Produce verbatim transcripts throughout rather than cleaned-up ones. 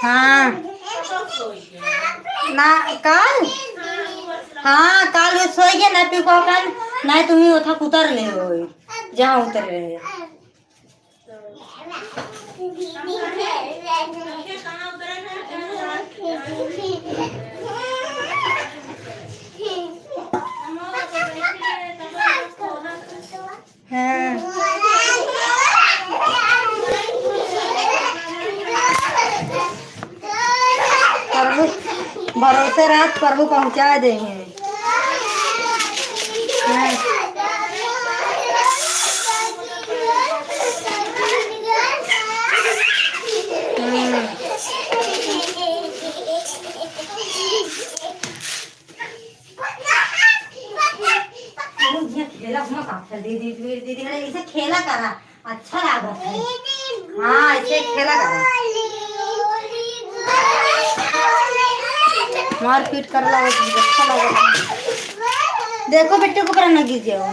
हाँ। ना, काल? हाँ, काल वो सोई गया ना, पी को काल, ना तुम्ही उठा उतर ले होई, जहाँ उतर रहे। हाँ। प्रभु, भरोसे रात प्रभु पहुँचा देहे। हाँ। हम्म। अरे, ये खेला हुआ का खेल, दीदी, दीदी, दीदी, अरे, इसे खेला करा, अच्छा लागत है। हाँ, इसे खेला करा। मारपीट कर लागत है, अच्छा लागत है। देखो, बिट्टू के ऊपर न गिर जाओ।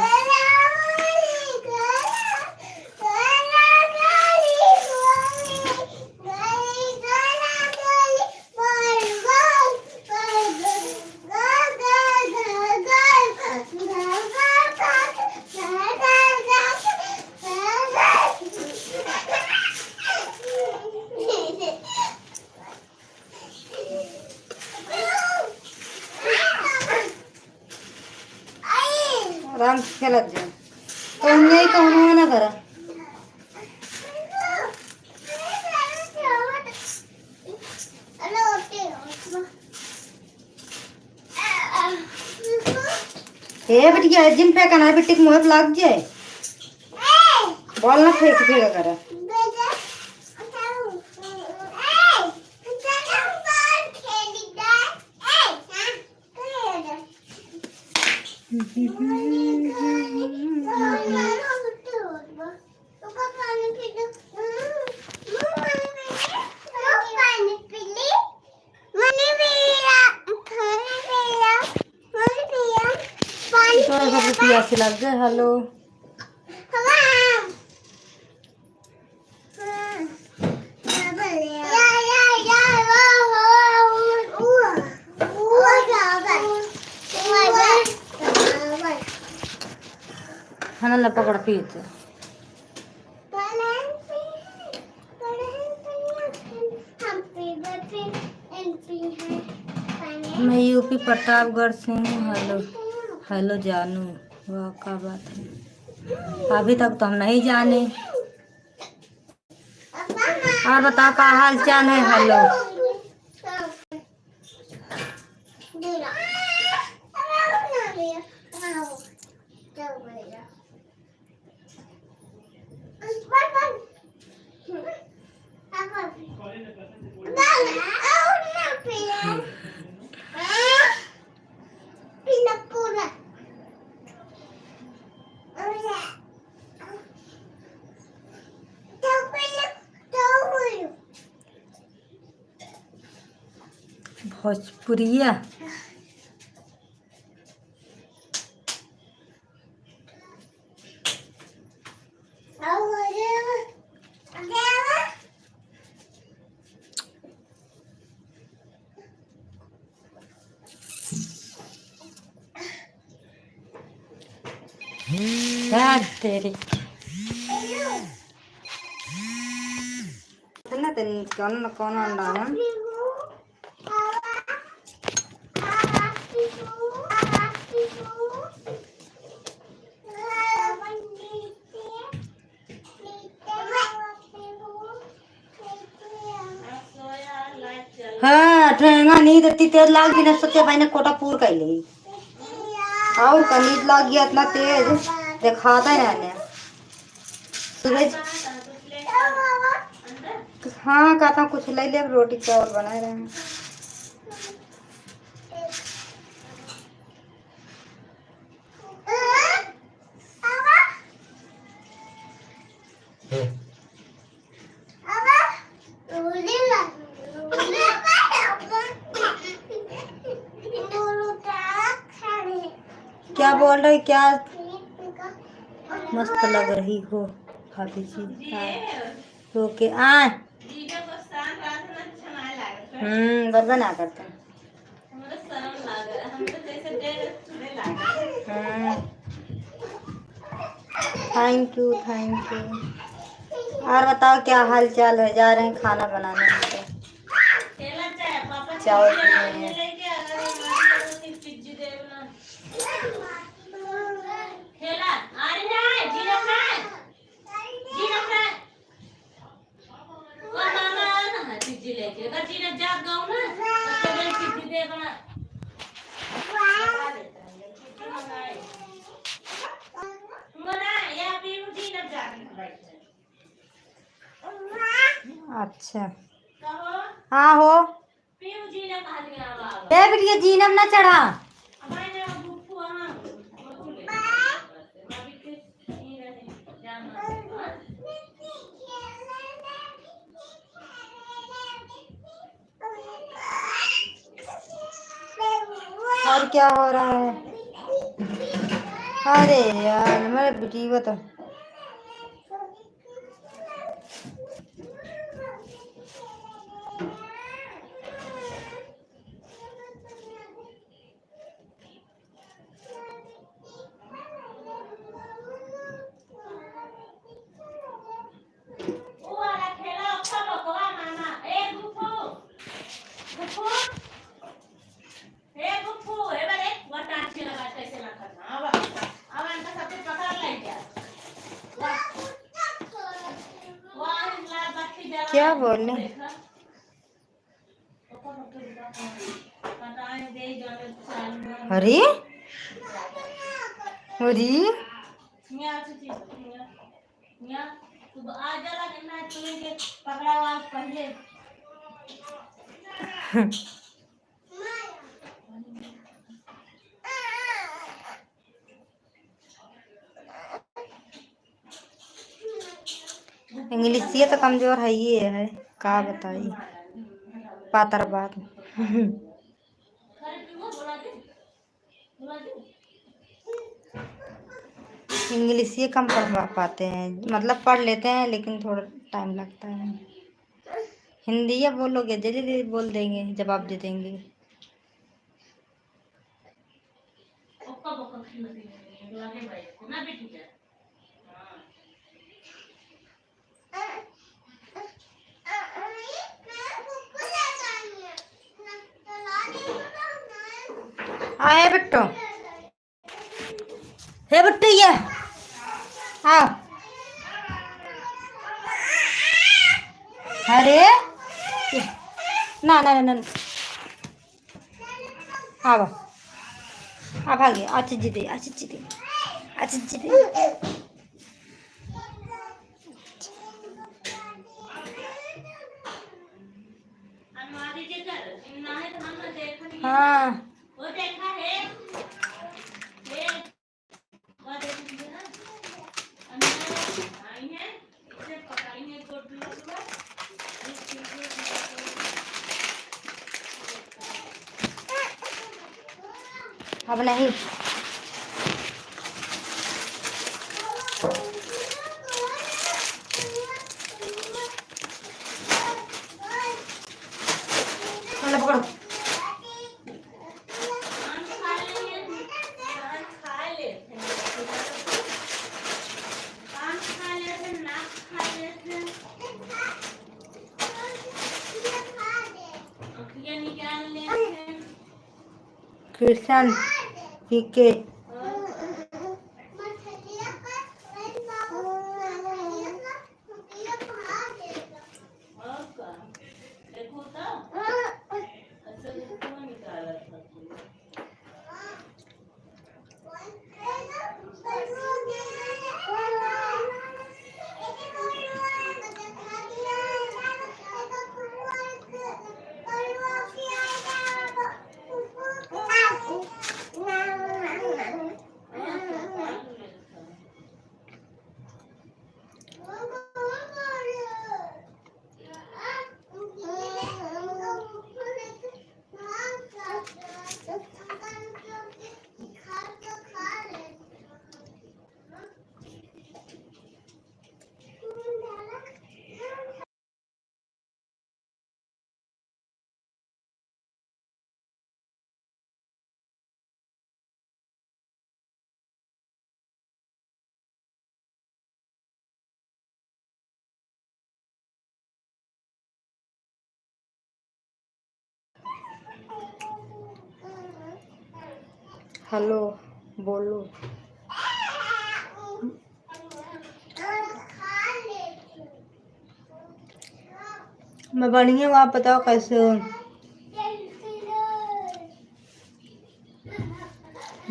आराम से खेलत जा। तो हम यही कहना ना करा। ए बिटिया, जिन फेंका ना, बिट्टी के मुँह पे लाग जाए। बॉल ना फेंक, फेंका करा। तोरा सबके पियास लग गए। हेलो। खाना ला पकड़ पीत। मैं यूपी प्रतापगढ़ से हूँ। हेलो, हेलो जानू, वाह, का बात है? अभी तक तो हम नहीं जाने। और बताओ, का हाल चाल है? हेलो। भोजपुरिया। क्या तेरी। ना तेरी कौन न कौन अंडा है? हाँ, ठेंगा नींद इतनी तेज लाग गई ना, सोचे भाई ने कोटा पूर कर ली। और का नींद लाग गया इतना तेज, दिखाता है ना। सूरज, हाँ, कहता हूँ कुछ ले ले, रोटी चावल बनाए रहे हैं। क्या बोल रही, क्या? मस्त लग रही हो भाभी जी। हाँ। ओके, आए। हम्म, बर्बाद ना करते। हमरा शरम लागे, हम तो जैसे डेढ़ सुने लागे। हम्म। Thank you, thank you। और बताओ, क्या हाल चाल है? जा रहे हैं खाना बनाने हम तो। खेला चाहे पापा चावल चिप्स पीने हैं। लेके आ रहे हैं, हमारे को सिर्फ चिप्स दे बना। खेला, आ रही ना, जीरा फ्राई। जीरा फ्राई। और मामा आया ना है चिज्जी लेके। अगर जीनत जाग गऊ ना, तो चलो चिज्जी दे बना। मना, या पीऊ जीनत जाग गई बैठे। अच्छा। कहो। हाँ हो। पीऊ जीनत आ गया बाबा। ए बिटिया, जीनब ना चढ़ा। अब आए ना, अब फुआ, हाँ। और क्या हो रहा है? अरे यार, मेरे बेटी वो तो क्या बोले? अरे, अरे। इंग्लिशिया तो कमजोर है ही है, का बताई, पातर बात। इंग्लिशिया कम पढ़वा पाते हैं, मतलब पढ़ लेते हैं लेकिन थोड़ा टाइम लगता है। हिंदिया बोलोगे, जल्दी जल्दी बोल देंगे, जवाब दे देंगे। आ, हे बिट्टू, हे बिट्टू, ये आओ। अरे, ना, ना, ना, ना। आवा। आ भागे, आ चिज्जी दे, आ चिज्जी दे, आ चिज्जी दे। हाँ। अब नहीं। चलो पकड़ो। कृष्ण पीके। हेलो, बोलो। मैं बढ़िया हूँ, आप बताओ कैसे हो?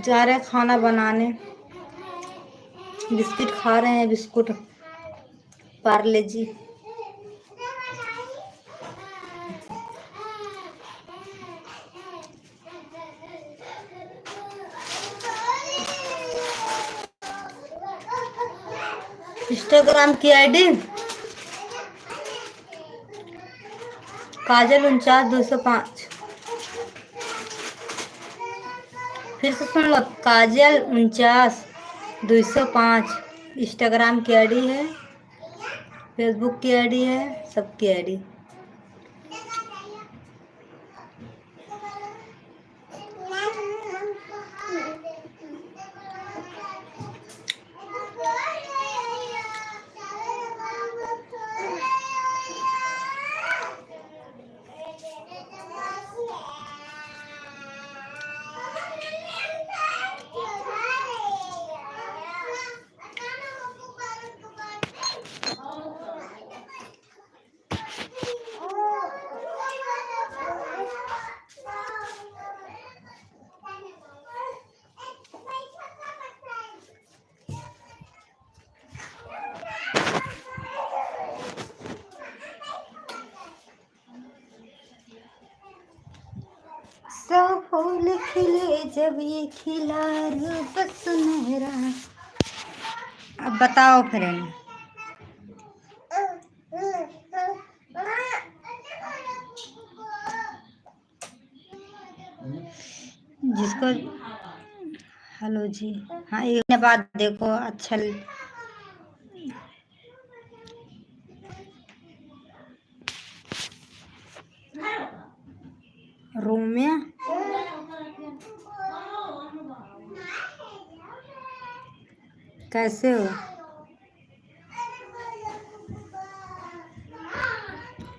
जा रहे हैं खाना बनाने, बिस्किट खा रहे हैं, बिस्कुट, पार्ले जी। Instagram की ID काजल उनचास दो सौ पाँच। फिर से सुन लो, काजल उनचास दो सौ पाँच Instagram की ID है, Facebook की ID है, सबकी ID। सब फूल खिले जब ये खिलारू बस मेरा। अब बताओ friend। जिसको, हेलो जी, हाँ, एक बात देखो, अच्छा ल-, रोम्या, कैसे हो?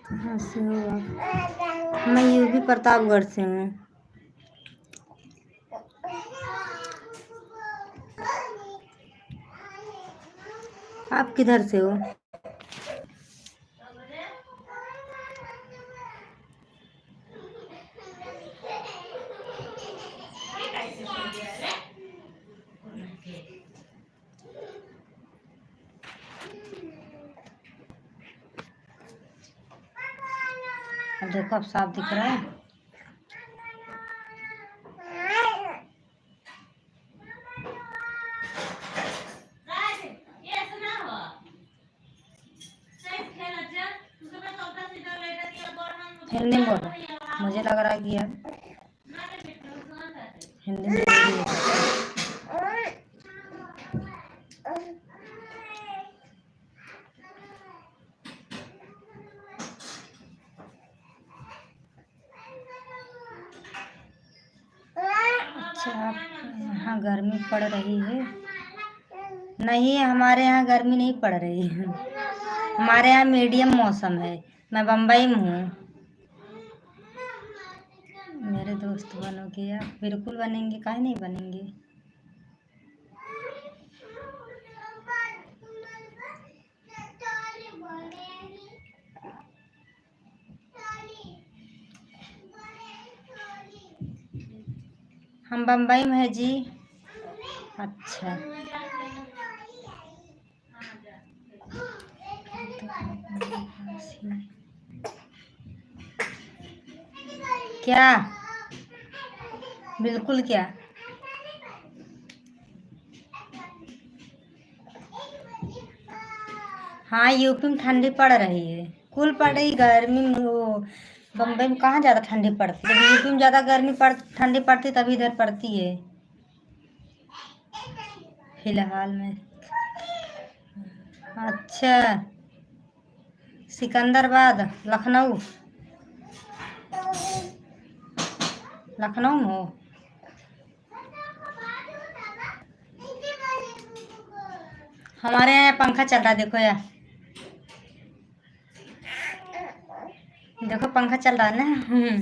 कहाँ से हो आप? मैं यूपी प्रतापगढ़ से हूँ। आप किधर से हो? अब देखो, अब साफ दिख रहा है। हिंदी में बोलो, मुझे लग रहा है कि यार हिंदी में बोलिए। अच्छा, आप यहाँ गर्मी पड़ रही है? नहीं, हमारे यहाँ गर्मी नहीं पड़ रही है, हमारे यहाँ medium मौसम है। मैं बम्बई में हूँ। मेरे दोस्त बनोगे आप? बिल्कुल बनेंगे, काहे नहीं बनेंगे? हम बम्बई में है जी। अच्छा। क्या? बिल्कुल क्या? हाँ, यूपी में ठंडी पड़ रही है। कुल पड़ रही गर्मी में, वो बम्बई में कहाँ ज़्यादा ठंडी पड़ती है? जब यूपी में ज़्यादा गर्मी पड़, ठंडी पड़ती तभी इधर पड़ती है। फिलहाल में, अच्छा, सिकंदराबाद, लखनऊ, लखनऊ में हो? हमारे यहाँ पंखा चल रहा है, देखो यार, देखो पंखा चल रहा है ना। हम्म,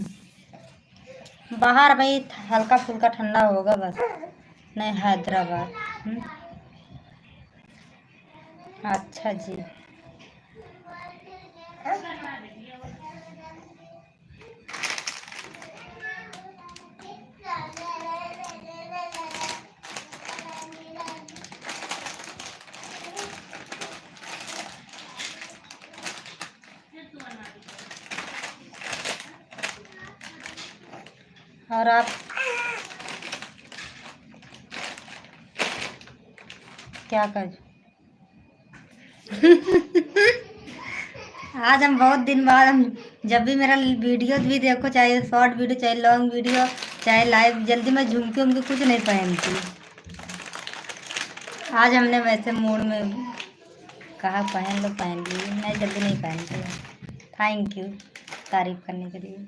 बाहर भाई हल्का फुल्का ठंडा होगा बस, नहीं हैदराबाद। हम्म। अच्छा जी। और आप क्या कर आज हम बहुत दिन बाद, हम जब भी मेरा वीडियो भी देखो, चाहे शॉर्ट वीडियो, चाहे लॉन्ग वीडियो, चाहे लाइव, जल्दी मैं झुमके उमके कुछ नहीं पहनती। आज हमने वैसे मूड में कहा पहन लो, पहन ली। मैं जल्दी नहीं पहनती हूँ। थैंक यू तारीफ करने के लिए।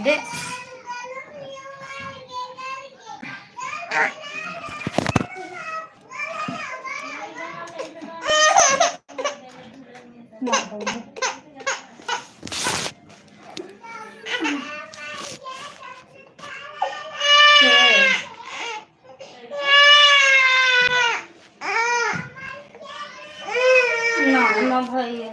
दे। ना, ना भैया।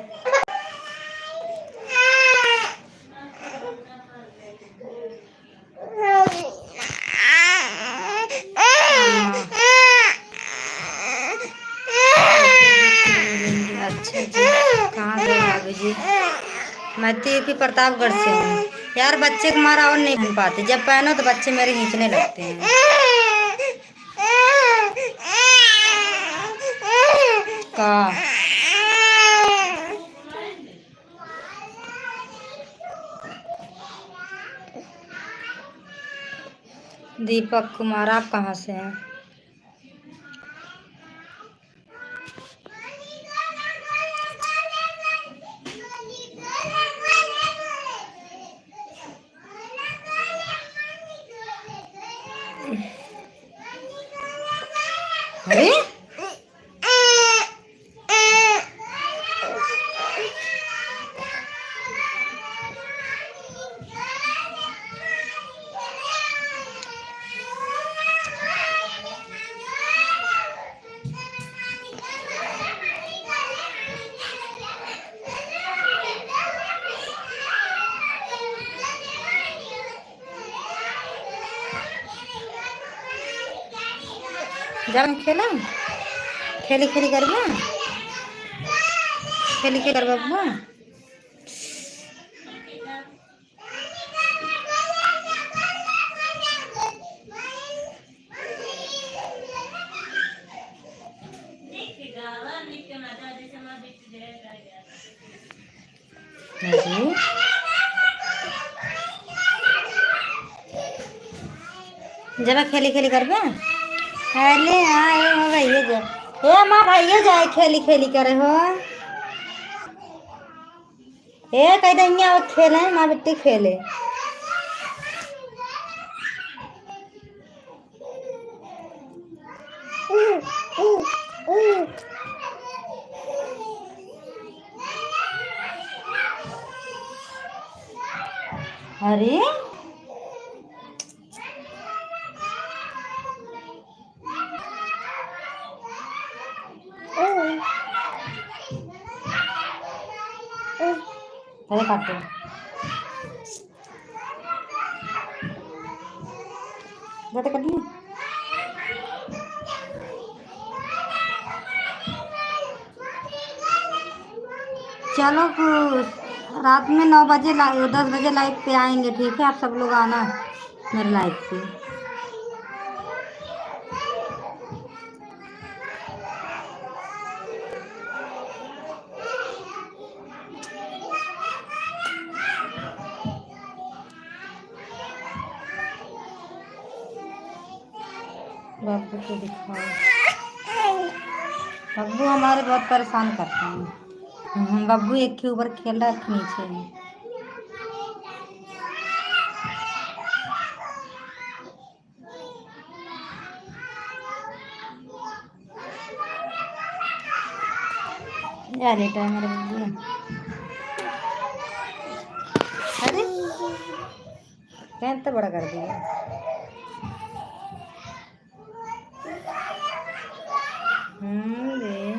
अच्छा जी, कहाँ गए बाबूजी? मैं तो यूपी प्रतापगढ़ से हूँ। यार, बच्चे को मारा और नहीं पहन पाते, जब पहनो तो बच्चे मेरे खींचने लगते हैं। का? दीपक कुमार, आप कहाँ से हैं? अरे? जब हम खेला, खेली खेली करबा, खेली खेली करबा बबुआ। जरा खेली खेली करबे। अरे हाँ, ए माँ भैया जा, ए माँ भैया जाए खेली खेली करे हो। ए कह दे, हियाँ खेले, माँ बेटी खेले। अरे, अरे काट दो। जाते कर दिए। चलो, कु-, रात में नौ बजे ला-, दस बजे लाइव पे आएंगे, ठीक है? आप सब लोग आना मेरे लाइव पे। बब्बू को दिखाओ। बब्बू हमारे बहुत परेशान करते हैं। हम्म, बब्बू एक के ऊपर खेल रहा है, एक नीचे है। जा लेटा है मेरा बब्बू। कैंप तो बड़ा कर दिया। हम्म, दे।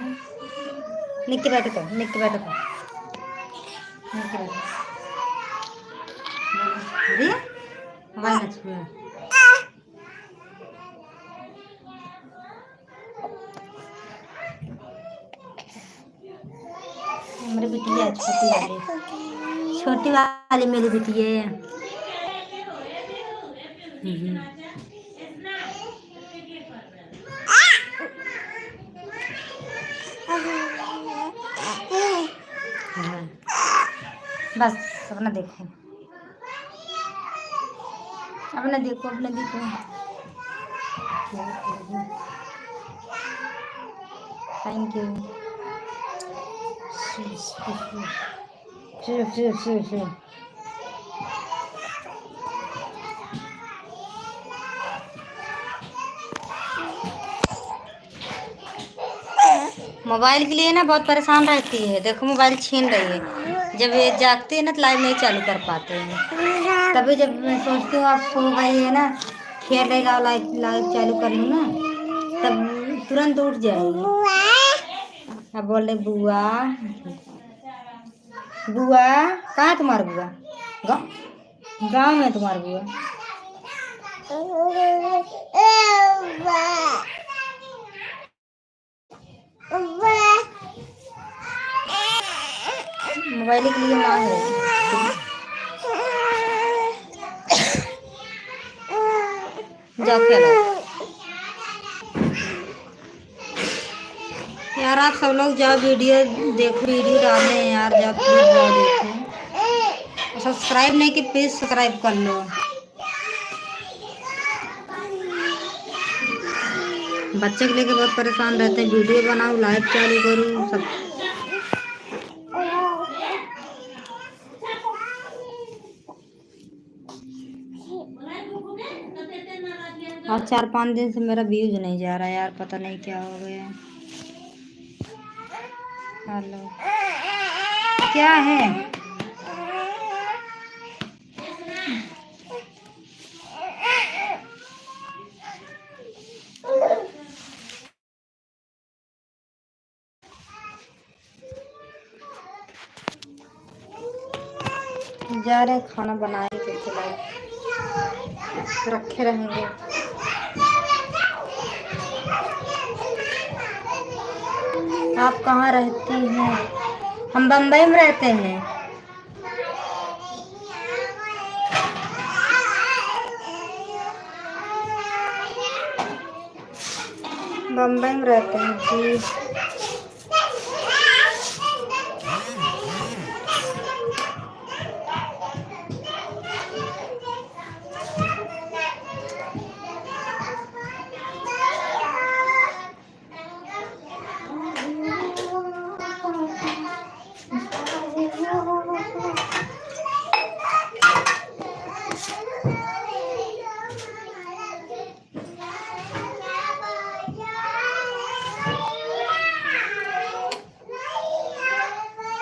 निक्की बैठ तो, निक्की बैठ तो। निक्की बैठ। अरे, मोबाइल ना छुए। मेरी बिटिया है, छोटी वाली, छोटी वाली मेरी बिटिया है। हम्म। हाँ। बस, अपना देखो। अपने देखो, अपने देखो। Thank you। फिर, फिर, फिर, फिर। मोबाइल के लिए ना बहुत परेशान रहती है। देखो, मोबाइल छीन रही है। जब ये जागती है ना, तो लाइव नहीं चालू कर पाते हैं। तभी जब मैं सोचती हूँ, आप सो गई है ना, खेल रहेगा, लाइव, लाइव चालू कर लूँ ना, तब तुरंत उठ जाएगी। अब बोल रहे, "बुआ, बुआ, कहाँ है तुम्हारा बुआ? गाँव, गाँव में तुम्हारा बुआ।" मोबाइल के लिए माँ है। जाओ खेलो। यार, आप सब लोग जाओ, वीडियो देखो, वीडियो डाले हैं यार, जाओ, प्लीज जाओ देखो। सब्सक्राइब नहीं की, प्लीज सब्सक्राइब कर लो। बच्चे के लेके बहुत परेशान रहते हैं, वीडियो बनाओ, लाइव चालू करो, सब। आज चार पाँच दिन से मेरा व्यूज नहीं जा रहा है यार, पता नहीं क्या हो गया। हेलो, क्या है? जा रहे हैं खाना बनाए के खिलाए, रखे रहेंगे। आप कहाँ रहती हैं? हम बम्बई में रहते हैं। बम्बई में रहते हैं जी।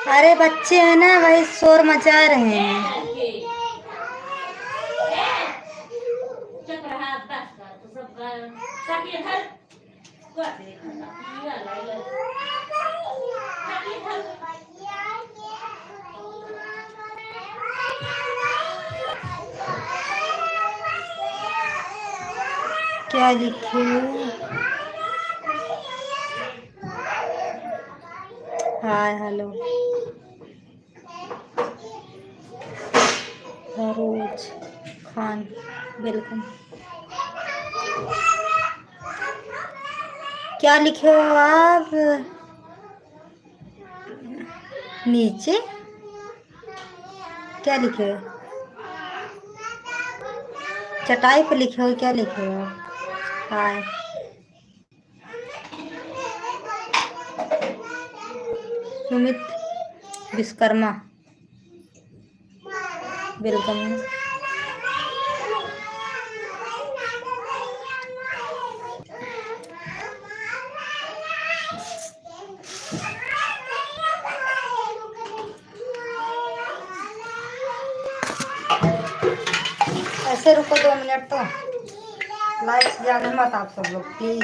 अरे बच्चे हैं ना, वही शोर मचा रहे हैं। क्या लिखे? हाय, हेलो। सरोज खान, welcome। क्या लिखे हो आप नीचे? क्या लिखे हो? चटाई पे लिखे हो, क्या लिखे हो? हाय। सुमित विश्वकर्मा, welcome। रुको दो मिनट तो, लाइट जाने मत आप सब लोग प्लीज।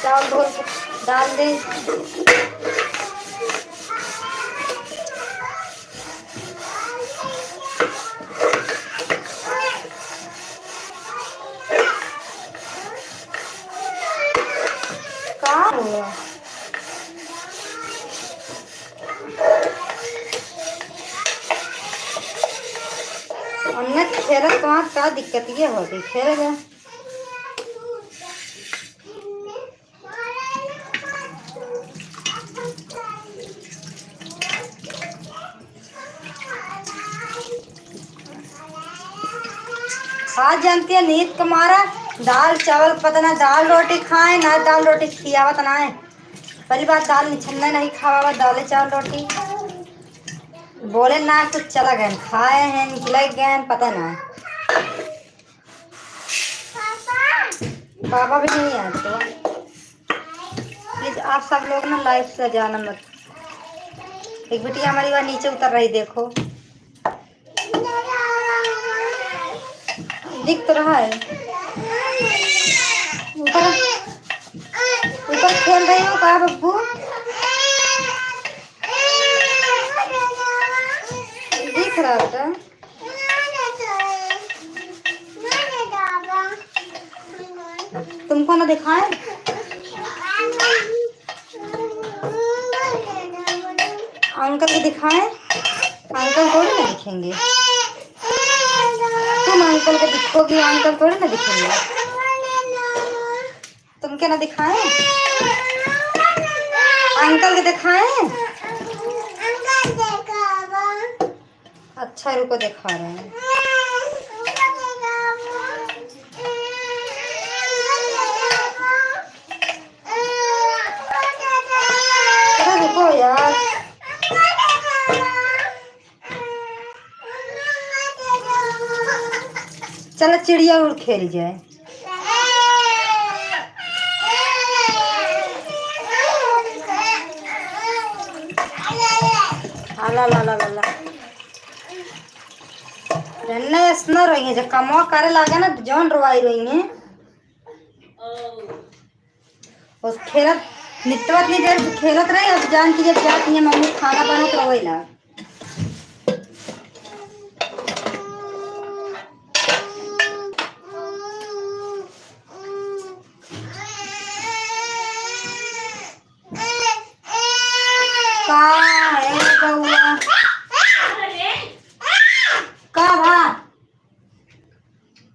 चावल धो के डाल दे। का हुआ? हमने खेलत तो आज का दिक्कत ये हो गई, खेल गए। आज जानती है नींद के मारा दाल चावल पता ना दाल रोटी खाए ना दाल रोटी खियावत ना है। पहली बात दाल निछन्ना नहीं खावा दाल चावल रोटी बोले ना कुछ चला गए खाए हैं निकल गए पता ना। पापा भी नहीं आते। प्लीज आप सब लोग ना लाइव से जाना मत। एक बिटिया हमारी वहाँ नीचे उतर रही देखो। दिख तो रहा है। ऊपर ऊपर खेल रही हो का बब्बू? दिख रहा बेटा। तुमको ना दिखाए? अंकल को दिखाए? अंकल थोड़ी ना दिखेंगे। तुम अंकल को दिखोगी, अंकल थोड़ी ना दिखेंगे। तुमके ना दिखाए? अंकल के दिखाए? अच्छा, रुको, दिखा रहे हैं। अरे, रुको यार। चलो, चिड़िया उड़ खेल जाए। आ, ला, ला, ला, ला, ला। जन्ने ऐसना रही है, जब कमवा करे लागे ना, जौन रोवाई रही है। और खेलत, नितवा इतनी देर से खेलत रही, अब जान की जब जाती है मम्मी खाना बनत रोवे ला। का है बउआ? का भा?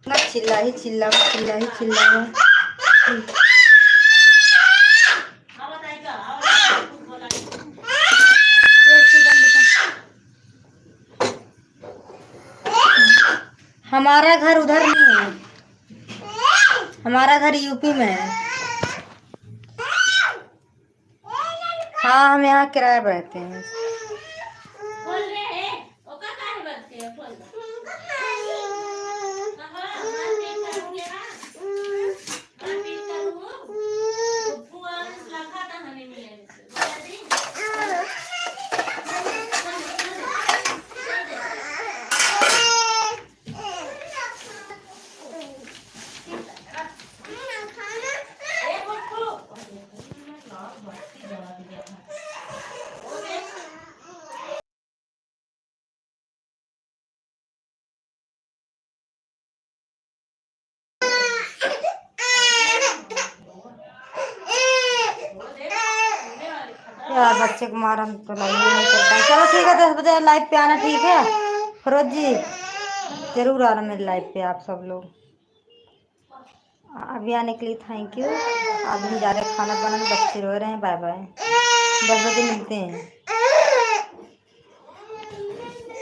ना चिल्ला ही चिल्ला, चिल्ला ही चिल्ला। हमारा घर उधर नहीं है, हमारा घर यूपी में है। हाँ, हम यहाँ किराए पर रहते हैं। यार, बच्चे को मारा तो लाइव नहीं करता है। चलो ठीक है, दस बजे लाइव पे आना, ठीक है फिरोज जी? जरूर आना मेरे लाइव पे आप सब लोग। अभी आने के लिए thank you। अभी हम जा रहे हैं खाना बनाने, बच्चे रो रहे हैं। बाय बाय, दस बजे मिलते हैं।